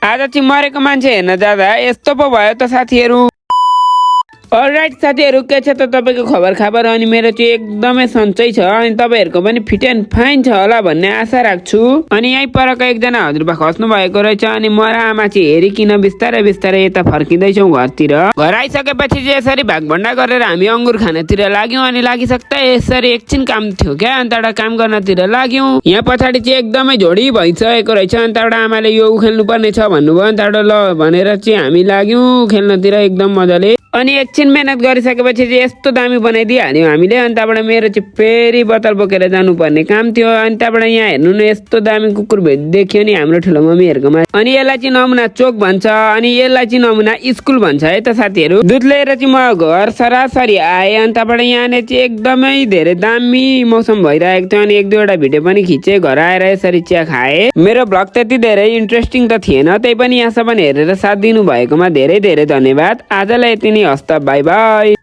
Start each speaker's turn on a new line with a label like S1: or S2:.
S1: आज चाहिँ मरेको मान्छे हेर्न जाँदा यस्तो पो भयो त साथीहरू। अलराइट साथीहरू, के छ त तपाईँको खबर अनि मेरो चाहिँ एकदमै सन्चै छ अनि तपाईँहरूको पनि फिट एन्ड फाइन छ होला भन्ने आशा राख्छु। अनि यहीँ परको एकजना हजुरबा खस्नु भएको रहेछ अनि म र आमा चाहिँ हेरिकन बिस्तारै बिस्तारै यता फर्किँदैछौँ घरतिर। घर आइसकेपछि चाहिँ यसरी भागभन्डा गरेर हामी अङ्गुर खानेतिर लाग्यौँ अनि लागिसक्दा यसरी एकछिन काम थियो क्या, अनि त्यहाँबाट काम गर्नतिर लाग्यौँ। यहाँ पछाडि चाहिँ एकदमै झोडी भइसकेको रहेछ अनि त्यहाँबाट आमाले यो खेल्नु पर्ने छ भन्नुभयो अनि त्यहाँबाट ल भनेर चाहिँ हामी लाग्यौँ खेल्नतिर एकदम मजाले। अनि एकछिन मेहनत गरिसकेपछि चाहिँ यस्तो दामी बनाइदिइहाल्यौँ हामीले। अनि त्यहाँबाट मेरो चाहिँ फेरि बोतल बोकेर जानुपर्ने काम थियो। अनि त्यहाँबाट यहाँ हेर्नु न यस्तो दामी कुकुर भेट देखियो नि हाम्रो ठुलो मम्मीहरूकोमा। अनि यसलाई चाहिँ नमुना चोक भन्छ अनि यसलाई चाहिँ नमुना स्कुल भन्छ है त साथीहरू। दुध लिएर चाहिँ म घर सरासरी आएँ अनि त्यहाँबाट यहाँनिर चाहिँ एकदमै धेरै दामी मौसम भइरहेको थियो अनि एक दुईवटा भिडियो पनि खिचेँ। घर आएर यसरी चिया खाएँ। मेरो भ्लग त्यति धेरै इन्ट्रेस्टिङ त थिएन, त्यही पनि यहाँसम्म हेरेर साथ दिनु भएकोमा धेरै धेरै धन्यवाद। आजलाई यति नै, हस्त, बाई बाई।